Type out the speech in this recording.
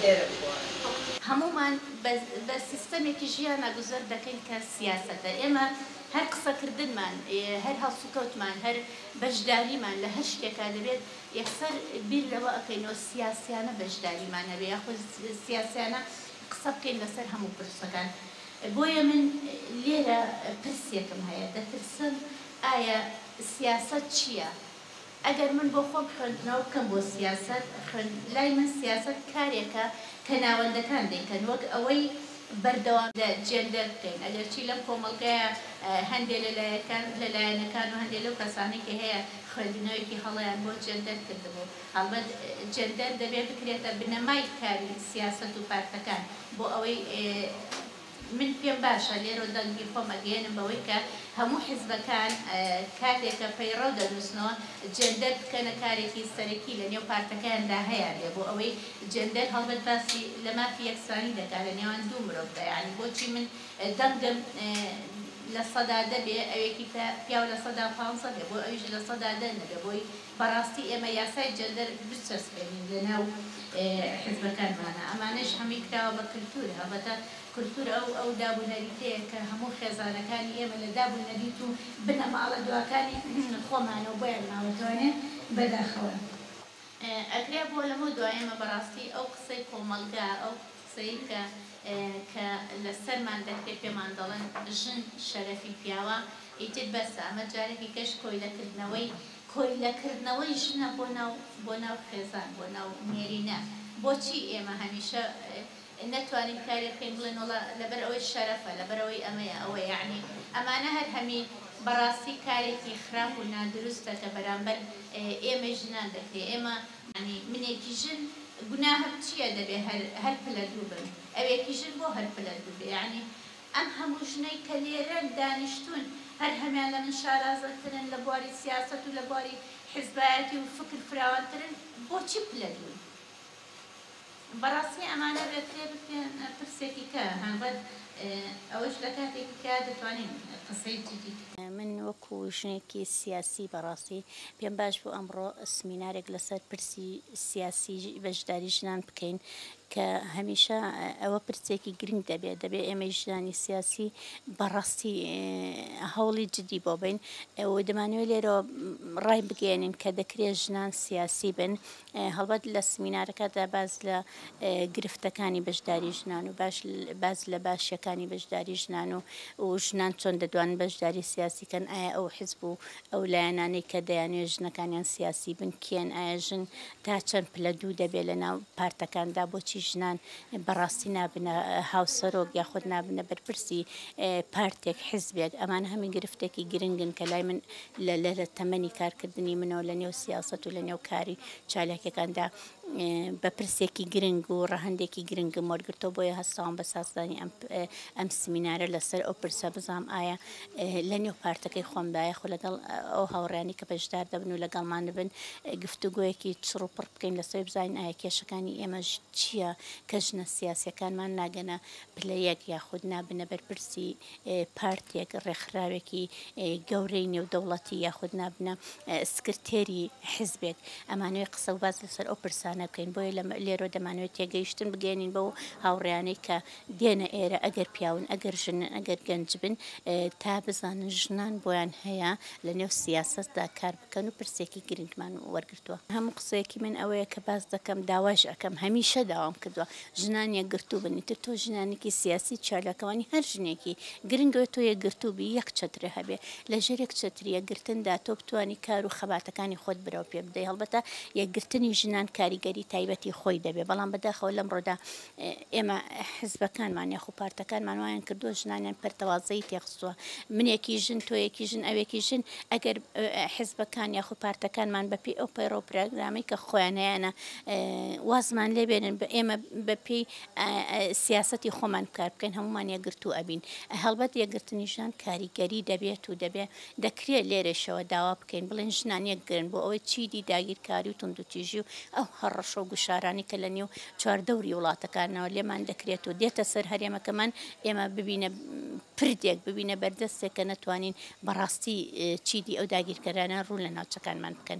لێرە بووە. هەموومان بە سیستەمێکی ژیانا گوزەر دەکەین کە سیاسەتە. ئێمە هەر قسەکردنمان، هەر هەڵسوکەوتمان، هەر بەشداریمان لە هەر شتێکا دەبێت یەکسەر بیر لەوە ئەکەینەوە سیاسیانە بەشداریمان هەبێ یاخود سیاسیانە قسە بکەین لەسەر هەموو پرسەکان. بۆیە من لێرە پرسێکم هەیە، دەترسم ئایا سیاسەت چییە؟ ئەگەر من بۆ خۆم خوێندنەوە بکەم بۆ سیاسەت، لای من سیاسەت کارێکە کە ناوەندەکان دەیکەن، وەک ئەوەی بەردەوام لە جێندەر بکەین، ئەگەرچی لەم کۆمەڵگایە هەندێ لە لایەکان لە لایەنەکان و هەندێ لەو کەسانەی کە هەیە خوێندنەوەیەکی هەڵەیان بۆ جێندەر کردبوو، هەڵبەت جێندەر دەبێ بکرێتە بنەمای کاری سیاسەت و پارتەکان بۆ ئەوەی من پێم باشە لێرەوە دەنگی خۆم ئەگەیەنم بەوەی کە هەموو حزبەکان کاتێک کە پەیڕەو دەنووسنەوە جێندەر بکەنە کارێکی سەرەکی لە نێو پارتەکەیاندا هەیانبێ بۆ ئەوەی جێندەر هەڵبەت باسی لە مافی یەکسانی دەکا لە نێوان دوو مرۆڤدا یانی بۆچی من دەنگم 10% بێ ئەوێکی پیاو 15% بێ بۆ ئەویش 10% نەبێ بۆی بەڕاستی ئێمە یاسای جێندەر بچەسپێنین لە ناو حزبەکانمانا ئەمانەیش هەمووی کراوە بە کلتور هەڵبەتە کلتور ئەو ئەو داب و نەریتەیە کە هەموو خێزانەکانی ئێمە لە داب و نەریت و بنەماڵە دواکانی خۆمانەوە بۆیان ماوەتەوەێ بەداخەوە. ئەکرێ بۆ لەمە دوا ئێمە بەڕاستی ئەو قسەی کۆمەڵگا ئەو قسەی کە کە لە سەرمان دەکرێ پێمان دەڵێن ژن شەرەفی پیاوە ئیتر بەسە ئەمە جارێکی کەش کۆیلەکردنەوەی کۆیلەکردنەوەی ژنە بۆ ناو بۆ ناو خێزان بۆ ناو نێرینە. بۆچی ئێمە هەمیشە نەتوانین کارێ بکەین بڵێن وەڵا لەبەر ئەوەی شەرەفە لەبەر ئەوەی ئەمەیە ئەوەیە یەعنی ئەمانە هەر هەمی بەڕاستی کارێکی خراپ و نادروستە کە بەرامبەر ئێمەی ژنان دەکرێ ئێمە یەعنی منێکی ژن گوناهم چییە دەبێ هەر هەر پلە دوو بم ئەوێکی ژن بۆ هەر پلە دوو بێ یەعنی ئەم هەموو ژنەی کە لێرەن دانیشتوون هەر هەمیان لە من شارازەترن لە بواری سیاسەت و لە بواری حیزبایەتی و فکر فراوانترن بۆچی پلە دوون؟ بەڕاستی ئەمانە دەکرێ بکرێنە پرسێکی کە هەڵبەت ئەوەیش لە کاتێکی کە دەتوانین قسەی جدی بکەین. من وەکو ژنێکی سیاسی بەڕاستی پێم باش بوو ئەمڕۆ سمینارێک لەسەر پرسی سیاسی بەشداری ژنان بکەین کە هەمیشە ئەوە پرسێکی گرنگ دەبێت، دەبێت ئێمەی ژنانی سیاسی بەڕاستی هەوڵی جدی بۆ بین و دەمانەوێت لێرەوە ڕای بگەیەنین کە دەکرێت ژنان سیاسی بن. هەڵبەت لە سمینارەکەدا باس لە گرفتەکانی بەشداری ژنان و باش باس لە باشیەکانی بەشداری ژنان و و ژنان چۆن دەدوان بەشداری سیاسی کەن، ئایا ئەو حزب و ئەو لایەنانەی کە دەیانوێت ژنەکانیان سیاسی بن کێن، ئایا ژن تا چەند پلە دوو دەبێت لە ناو پارتەکاندا، بۆچی ژنان بەڕاستی نابنە هاوسەرۆک یاخود نابنە بەرپرسی پارتێک حزبێک، ئەمانە هەمووی گرفتێکی گرنگن کە لای من لە لە تەمەنی کارکردنی منەوە لە نێو سیاسەت و لە نێو کاری چالاکیەکاندا بە پرسێکی گرنگ و ڕەهەندێکی گرنگم وەرگرتەوە، بۆیە هەستاوم بە سازدانی ئەم ئەم سمینارە لەسەر ئەو پرسە بزانم ئایا لە نێو پارتەکەی خۆمدا یاخۆ لەگەڵ ئەو هاوڕیانی کە بەشدار دەبن و لەگەڵمان دەبن گفتوگۆیەکی چڕ و پڕ بکەین لەسەر بزانین ئایا کێشەکانی ئێمە چییە کە ژنە سیاسیەکانمان ناگەنە پلە یەک یاخود نابنە بەرپرسی پارتێک، ڕێکخراوێکی گەورەی نێودەوڵەتی یاخود نابنە سکرتێری حزبێک. ئەمانەوێت قسە و باس لەسەر ئەو پرسانە بکەین. بۆیە لێرەوە دەمانەوێت تێگەیشتن بگەیەنین بەو هاوڕێیانەی کە دێنە ئێرە، ئەگەر پیاون، ئەگەر ژنن، ئەگەر گەنج بن، تا بزانن ژنان بۆیان هەیە لەنێو سیاسەتدا کار بکەن و پرسێکی گرنگمان وەرگرتووە. هەموو قسەیەکی من ئەوەیە کە باس دەکەم، داواش ئەکەم، هەمیشە داوام کردووە ژنان یەکگرتوو بن. ئیتر تۆ ژنانێکی سیاسی چالاکوانی هەر ژنێکی گرنگە تۆ یەکگرتوو بی، یەک چەترە هەبێ، لە ژێر یەک چەتری یەکگرتندا تۆ بتوانی کار و خەباتەکانی خۆت برەو پێ بدەی. هەڵبەتە یەکگرتنی ژنان کاریگەری تایبەتی خۆی دەبێ، بەڵام بەداخەوە لەمڕۆدا ئێمە حزبەکانمان یاخو پارتەکانمان وایان کردووە ژنانیان پەرتەوازەیی تێخستووە، منێکی ژن، تۆیەکی ژن، ئەوێکی ژن، ئەگەر حزبەکان یاخو پارتەکانمان بەپێی ئەو پەیڕەو پرۆگرامەی کە خۆیان هەیانە وازمان لێ بێنن، بە ئێمە بەپێی سیاسەتی خۆمان کار بکەین، هەموومان یەکگرتوو ئەبین. هەڵبەت یەکگرتنی ژنان کاریگەری دەبێت و دەبێ دەکرێت لێرەشەوە داوا بکەین بڵێن ژنان یەکگرن بۆ ئەوەی چیدی داگیرکاری و توندوتیژی و ئەو هەڕەشە و گوشارانەی کە لە نێو چواردەوری وڵاتەکانەوە لێمان دەکرێت و دێتە سەر هەرێمەکەمان ئێمە ببینە پردێک، ببینە بەردەستێک کە نەتوانین بەڕاستی چیدی ئەو داگیرکەرانە ڕوو لە ناوچەکانمان بکەن.